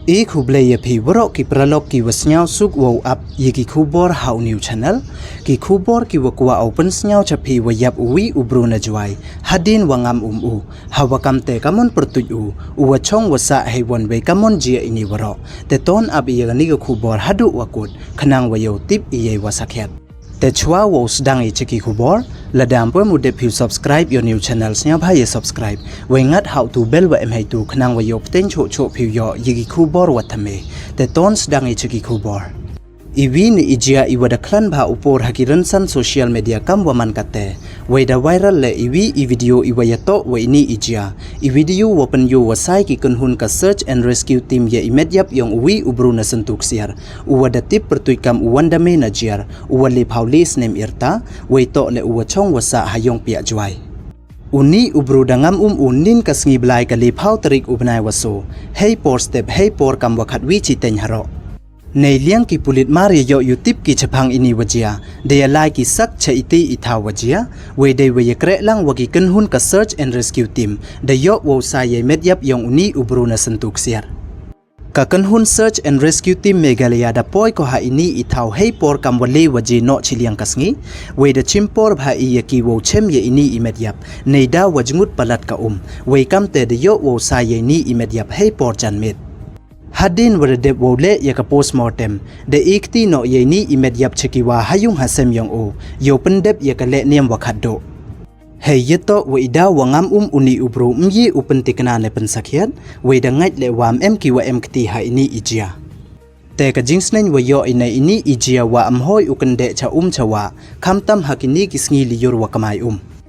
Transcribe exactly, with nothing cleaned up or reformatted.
E khublei ya phi waroh ki paralok ki wa sniawsuk wow ap ya ki khubor ha u new channel. Ki khubor ki wa kwah u pynsniaw cha phi wa yap u wi u bru na Jwai hadien wa ngam um u. Ha wa kam te ka mon pyrtuit u, u wa chong wa sah hei wan wei ka mon jia ini waroh. Te ton ap ya kani ka khubor haduh wa kut khnang wa yow tip ya i wa sakhiat. Te chwa wow sdang i cha ki khubor, lada ym pu em u dep phi u subscribe ya u new channel, sniawbha ya subscribe wei ngat ha u tu bell wa em hei tu khnang wa yow pteng choh choh phi u yoh ya ki khubor wa thymme. Te ton sdang i cha ki khubor. I wi ni i jia i wa da khlan bha u por ha ki rynsan social media kam wa man kate. Wei da viral le i wi i video i wa ya toh wa ini i jia. I video wa pynyoh wa sai ki kynhun ka search and rescue team ya i met yap yong u wi u bru na Syntu Ksiar, u wa da tip pyrtuit kam u Wandame Najiar, u wa lephaw le snem irta, wei toh le u wa chong wa sah ha Yongpiah Jwai. Uni u bru da ngam um u nin ka sngi Blai ka lephaw tarik u bnai wa so, hei por step hei por kam wa khatwi chiteng haroh. Nei liang ki pulit mar ya yoh u tip ki chaphang ini wa jia, da ya lai ki sak cha iti i thaw wa jia, wei dei wa ya kreh lang wa ki kynhun ka search and rescue team da yoh wow sai ya i met yap yong uni u bru na Syntu Ksiar. Ka kynhun search and rescue team Meghalaya da poi ko ha ini i thaw hei por kam wa le waje noh chiliang ka sngi, wei da chim por bha i ya ki wow chem ya ini i met yap, nei da wa jngut palat ka um, wei kam te da yoh wow sai ya ini i met yap hei por janmiet. Hadien wa da dep wow leh ya ka postmortem, da i kti noh ya ini i met yap cha ki wa ha yung ha sem yong u, yow pyndep ya ka leh niam wa khatduh. Hei ya toh wa i daw wa ngam um uni u bru ym ye u pyntikna ne pynsakhiat, wei da ngait le wa ym em ki wa em kti ha ini i jia. Te ka jingsneng wa yoh i na ini i jia wa ym hoi u kyndeh cha um cha wah, khamtam ha kini ki sngi li yur wa kmai um.